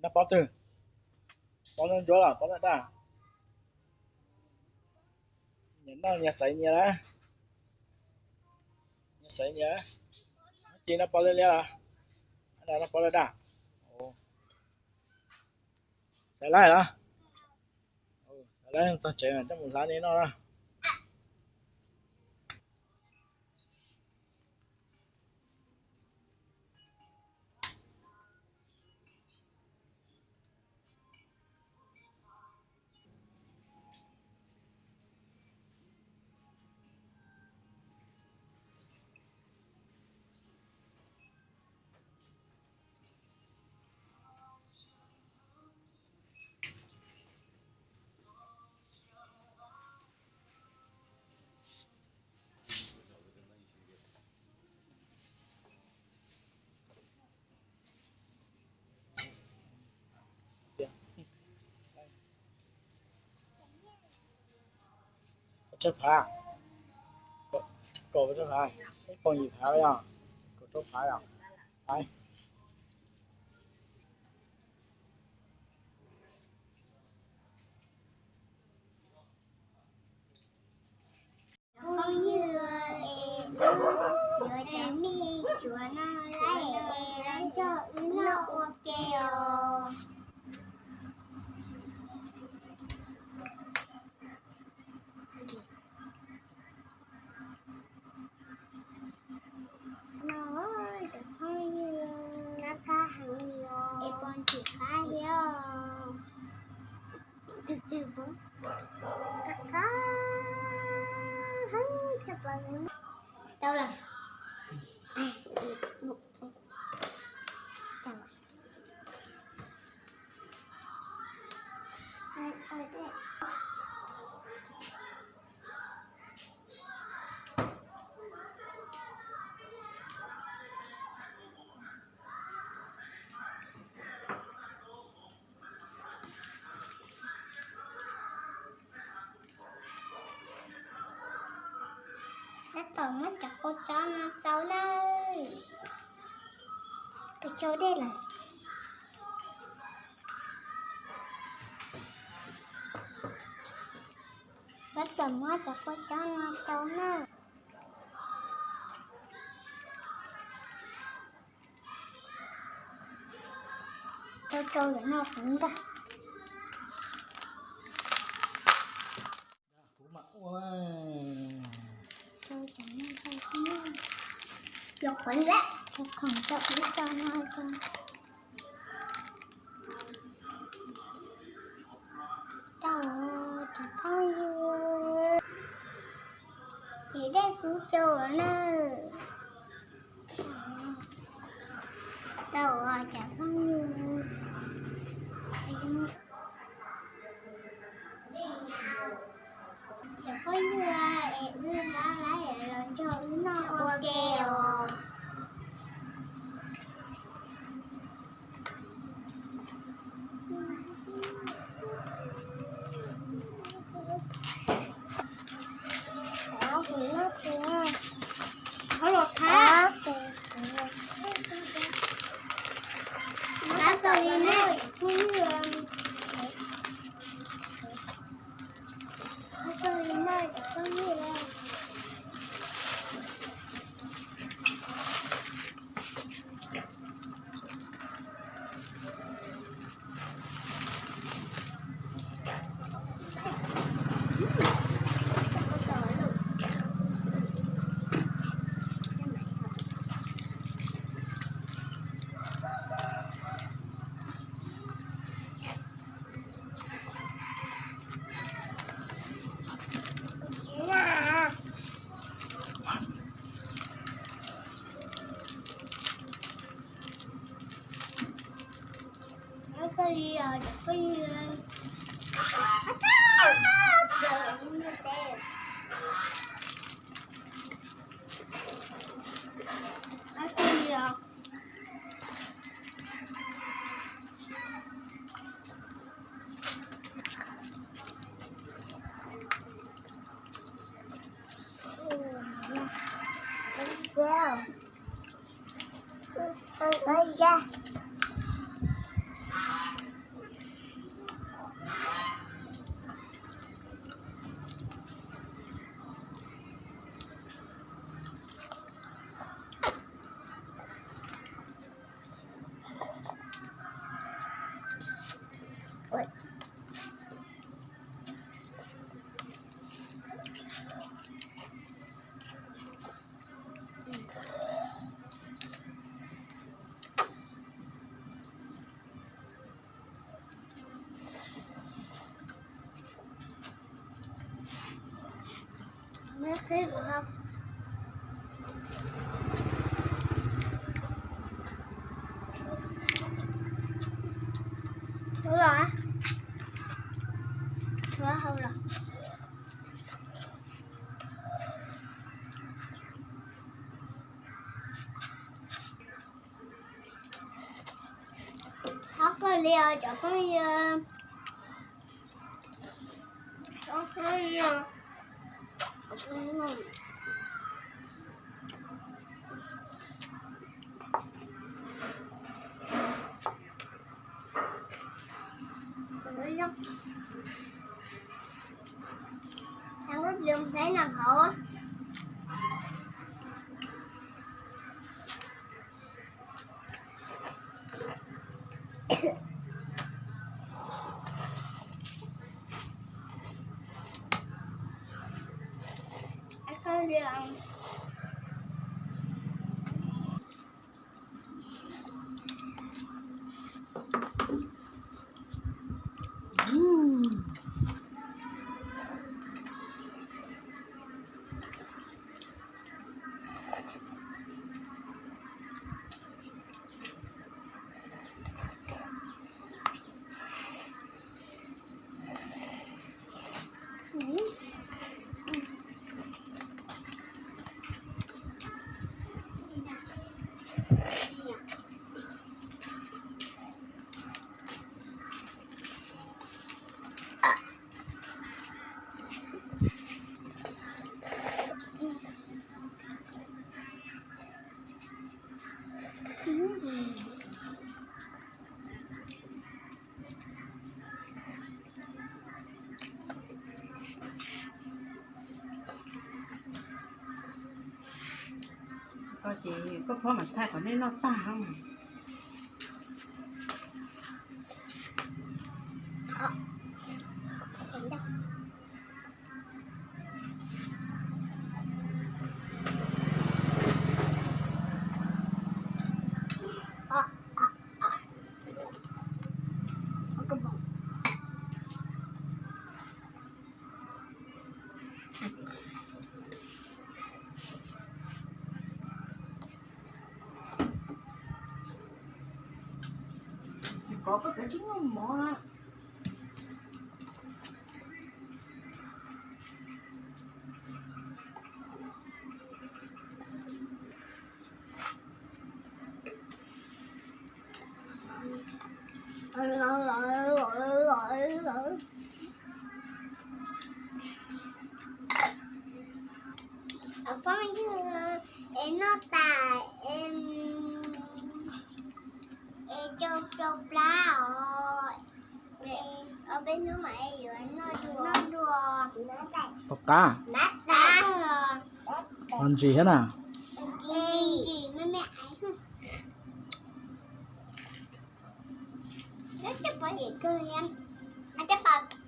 Noj pob twg? Pob ntsuab los pob daj daj? Nyias noj nyias xaiv nyias lawm. Nyias xaiv nyias. Ci noj pob liab liab los noj pob daj daj? Xaiv lawm los? Xaiv lawm txog tsev coj mus hlab nej noj na. Tsawg phav? Kaum tsawg phav? Ib puas yim phav yog? Kaum rau phav yog? Phav. Phooj ywg, es wb yuav cov mij tsuav no lawm es los nrog wb noj ua ke os. No cov phooj ywg, qab qab heev li os, es pom ntxim qab li os. Tus twg pom qab qab heev tshaj plaws li. Tau lawm. Tab tom muab cov kua txob no tsau nawb. Kua txob dej lawm. Tab tom muab cov kua txob no tsau nawb. Tau tsau lawm no kuv ntag. Kuv mam ua. Cov qhuav lawm, cov qhuav tau ib co no rau. Tau cov phooj ywg, ces dej kuv tsau lawm na. Tau cov phooj ywg. Cov phooj ywg, es wb hlab hlab los nrog wb noj ua ke os. Kuv noj tsis, kuv los thab. Neb qhib kuv ha. Ua los, ua hau los. Qhov kawg li os cov phooj ywg. Thab lub tis saib noj hauv. Koj ces koj phob mam thaij kom nej noj tag. Kov koj kav tsij muaj mov. Phooj ywg, es noj tas es rau rau plab os. Ob peb hnub mas yuav noj dua. Pom qab. Ntsim thiab na. Cov pom